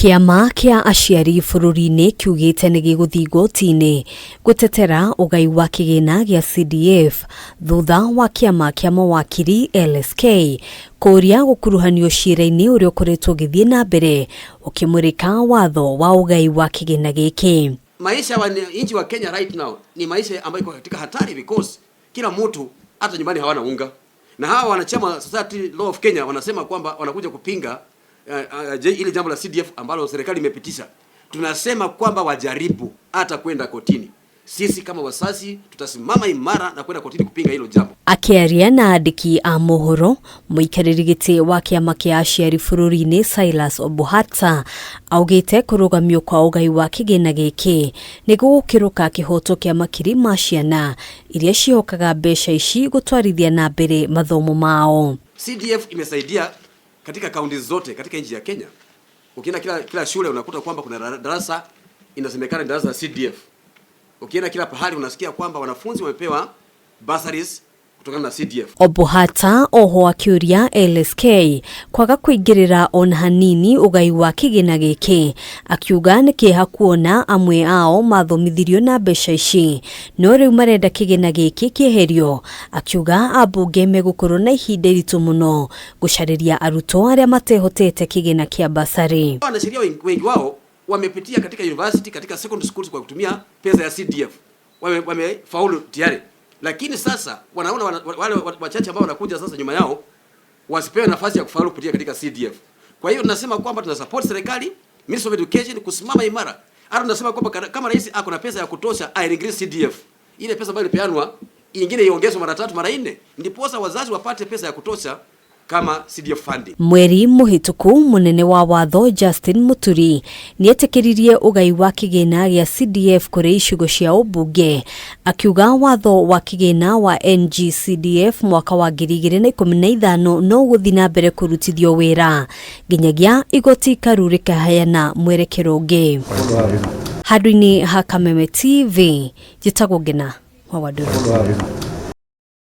Kĩama kĩa aciari bũrũri-inĩ kiugĩte nĩ gĩgũthiĩ igoti-inĩ gũtetera ũgai wa kĩgĩna gĩa CDF thutha wa kĩama kĩa mawakiri LSK kũũria gũkuruhanio ciira-inĩ ũrĩa ũkoretwo ũgĩthiĩ na mbere ũkĩmũrĩka watho wa ũgai wa kĩgĩna gĩkĩ. Maisha wa nchi wa Kenya right now ni maisha ambayo iko katika hatari because kila mtu hata nyumbani hawana unga, na hawa wanachama Society Law of Kenya wanasema kwamba wanakuja kupinga ili jambo la CDF ambalo serikali imepitisha. Tunasema kwamba wajaribu hata kwenda kotini. Sisi kama wazazi tutasimama imara na kwenda kotini kupinga hilo jambo. Akĩaria na andĩki a mohoro, mũikarĩri gĩtĩ wa kĩama kĩa aciari bũrũri-inĩ Silas Obuhata augĩte kũrũgamio kwa ũgai wa kĩgĩna gĩkĩ nĩ gũgũkĩrũka kĩhoto kĩa makiri ma ciana iria ciĩhokaga mbeca ici gũtwarithia na mbere mathomo mao. CDF imesaidia katika kaunti zote katika nchi ya Kenya. Ukienda kila shule unakuta kwamba kuna darasa inasemekana darasa la CDF. Ukienda kila pahali unasikia kwamba wanafunzi wamepewa bursaries kutokana na CDF. Obuhata oho akĩũria LSK kwaga kũingĩrĩra ona hanini ũgai wa kĩgĩna gĩkĩ, akiuga nĩ kĩeha kuona amwe ao mathomithirio na mbeca ici no rĩu marenda kĩgĩna gĩkĩ kĩeherio, akiuga ambunge megũkorwo na ihinda iritũ mũno gũcarĩria arutwo arĩa matehotete kĩgĩna kĩa basarĩ. Wanasheria wengi wao wamepitia katika university, katika secondary schools kwa kutumia pesa ya CDF. Wamefaulu tayari. Lakini sasa wanaona wale wachache ambao wanakuja sasa nyuma yao wasipewe nafasi ya kufaulu kupitia katika CDF. Kwa hiyo tunasema kwamba tuna support serikali, Ministry of Education kusimama imara. Hata tunasema kwamba kama rais ako na pesa ya kutosha, a increase CDF. Ile pesa ambayo ilipeanwa ingine iongezwe mara 3 mara 4, ndiposa wazazi wapate pesa ya kutosha kama CDF funding. Mweri mũhĩtũku mũnene wa watho Justin Muturi nĩetĩkĩririe ũgai wa kĩgĩna gĩa CDF kũrĩ icigo cia ũmbunge, akiuga watho wa kĩgĩna wa NGCDF mwaka wa 2015 no ũgũthiĩ na mbere kũrutithio wĩra nginyagia igoti karu rĩkaheana mwerekero ũngĩ. Handũ-inĩ ha Kameme TV, njĩtagwo Ngina wa Wandũrũ.